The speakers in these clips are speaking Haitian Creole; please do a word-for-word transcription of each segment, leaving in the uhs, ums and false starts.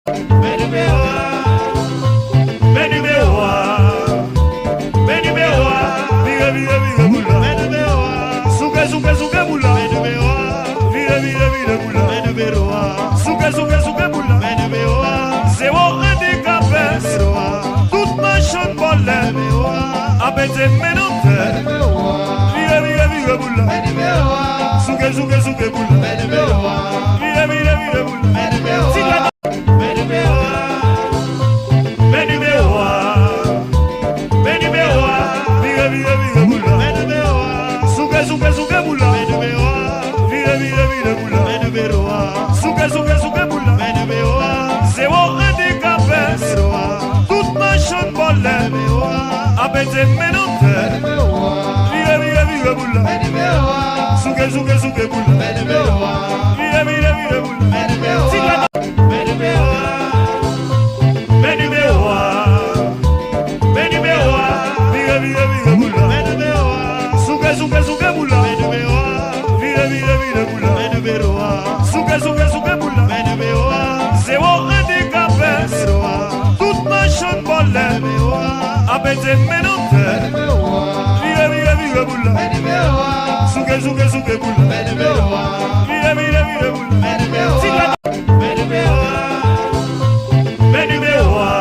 Men nimewo a. Men nimewo a. Men nimewo a. Vire, vire, vire boul la. Men nimewo a. Souke, souke, souke boul la. Men nimewo a. Vire, vire, vire boul la. Men nimewo a. Souke, souke, souke boul la. Men nimewo a. Zewo andikape. Nimewo a. Tout machann vòlè. Nimewo a. Ap mete men nan tè. Nimewo a. Vire, vire, vire boul la. Men nimewo a. Souke, souke, souke boul la. Men nimewo a. Vire, vire, vire boul la. Men nimewo a. Ti gade. Men nimewo a. Men nimewo a. Men nimewo a. Vire, vire, vire boul la. Men nimewo a. Souke, souke, souke boul la. Men nimewo a. Vire, vire, vire boul la. Men nimewo a. Souke, souke, souke boul la. Men nimewo a. Zewo andikape. Nimewo a. Tout machann vòlè. Nimewo a. Ap mete men nan tè. Nimewo a. Vire, vire, vire boul la. Men nimewo a. Souke, souke, souke boul la. Men nimewo a. Vire, vire, vire boul la. Men nimewo a. Ti gade. Men nimewo a. Men nimewo a. Men nimewo a. Vire, vire, vire boul la. Men nimewo a. Souke, souke, souke boul la. Men nimewo a. Vire, vire, vire boul la. Men nimewo a. Souke, souke, souke boul la. Men nimewo a. Zewo andikape. Nimewo a. Tout machann vòlè. Nimewo a. Ap mete men nan tè. Nimewo a. Vire, vire, vire boul la. Men nimewo a. Souke, souke, souke boul la. Men nimewo a. Vire, vire, vire boul la. Men nimewo a. Ti gade. Men nimewo a. Men nimewo a.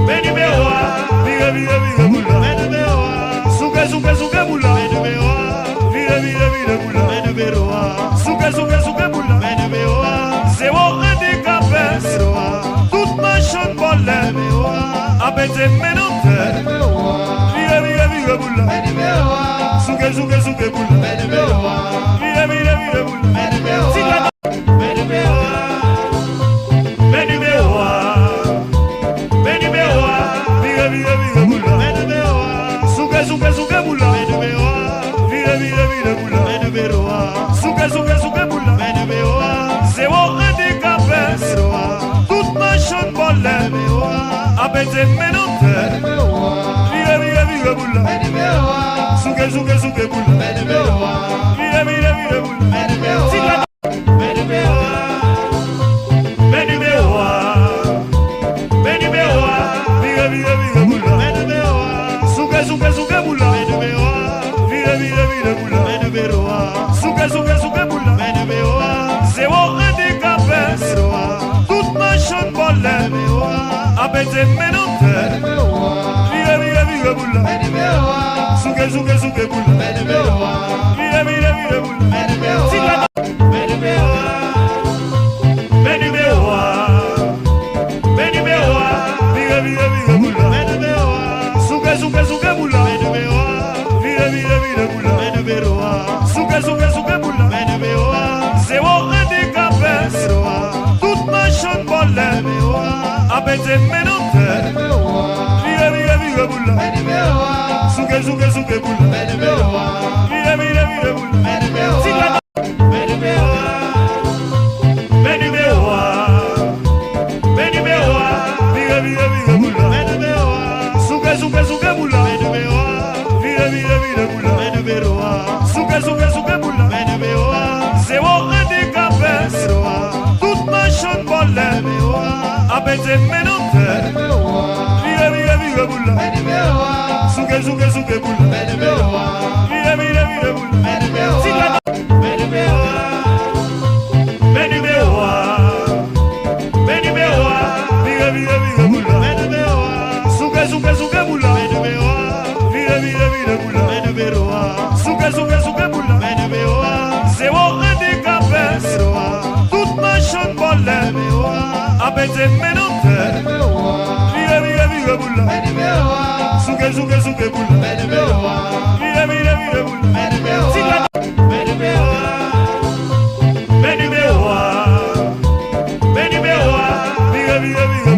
Men nimewo a. Vire, vire, vire boul la. Men nimewo a. Souke, souke, souke boul la. Men nimewo a. Vire, vire, vire boul la. Men nimewo a. Souke, souke, souke boul la. Men nimewo a. Zewo andikape. Nimewo a. Tout machann vòlè. Nimewo a. Ap mete men nan tè. Nimewo a. Vire, vire, vire boul la. Men nimewo a. Souke, souke, souke boul la. Men nimewo a. Vire, vire, vire boul la. Men nimewo a. Ti gade. Men nimewo a. Men nimewo a. Men nimewo a. Vire, vire, vire boul la. Men nimewo a. Souke, souke, souke boul la. Men nimewo a. Vire, vire, vire boul la. Men nimewo a. Souke, souke, souke boul la. Men nimewo a. Zewo andikape. Nimewo a. Tout machann vòlè. Nimewo a. Ap mete men nan tè. Nimewo a. Vire, vire, vire boul la. Men nimewo a. Souke, souke, souke boul la. Men nimewo a. Vire, vire, vire boul la. Men nimewo a. Ti gade. Men nimewo a. Men nimewo a. Men nimewo a. Vire, vire, vire boul la. Men nimewo a. Souke, souke, souke boul la. Men nimewo a. Vire, vire, vire boul la. Men nimewo a. Souke, souke, souke boul la. Men nimewo a. Zewo andikape. Nimewo a. Tout machann vòlè. Nimewo a. Ap mete men nan tè. Nimewo a. Vire, vire, vire boul la. Men nimewo a. Souke, souke, souke boul la. Men nimewo a. Vire, vire, vire boul la. Men nimewo a. Ti gade. Men nimewo a. Men nimewo a. Men nimewo a. Vire, vire, vire boul la. Men nimewo a. Souke, souke, souke boul la. Men nimewo a. Vire, vire, vire boul la. Men nimewo a. Souke, souke, souke boul la. Men nimewo a. Zewo andikape. Nimewo a. Tout machann vòlè. Nimewo a. Ap mete men nan tè. Nimewo a. Vire, vire, vire boul la. Men nimewo a. Souke, souke, souke boul la. Men nimewo a. Vire, vire, vire boul la. Men nimewo a. Ti gade. Men nimewo a. Men nimewo a. Men nimewo a. Vire, vire, vire boul la. Men nimewo a. Souke, souke, souke boul la. Men nimewo a. Vire, vire, vire boul la. Men nimewo a. Souke, souke, souke boul la. Men nimewo a. Zewo andikape. Nimewo a. Tout machann vòlè. Nimewo a. Ap mete men nan tè. Nimewo a. Vire, vire, vire boul la. Men nimewo a. Souke, souke, souke boul la. Men nimewo a. Vire, vire, vire boul la. Men nimewo a. Ti gade. Men nimewo a. Men nimewo a. Men nimewo a. Vire, vire, vire boul la. Men nimewo a. Souke, souke, souke boul la. Men nimewo a. Vire, vire, vire boul la. Men nimewo a. Souke, souke, souke boul la. Men nimewo a. Zewo andikape. Nimewo a. Tout machann vòlè. Nimewo a. Ap mete men nan tè. Nimewo a. Vire, vire, vire boul la. Men nimewo a. Souke, souke, souke boul la. Men nimewo a. Vire, vire, vire boul la. Men nimewo a. Ti gade. Men nimewo a. Men nimewo a. Men nimewo a. Vire, vire, vire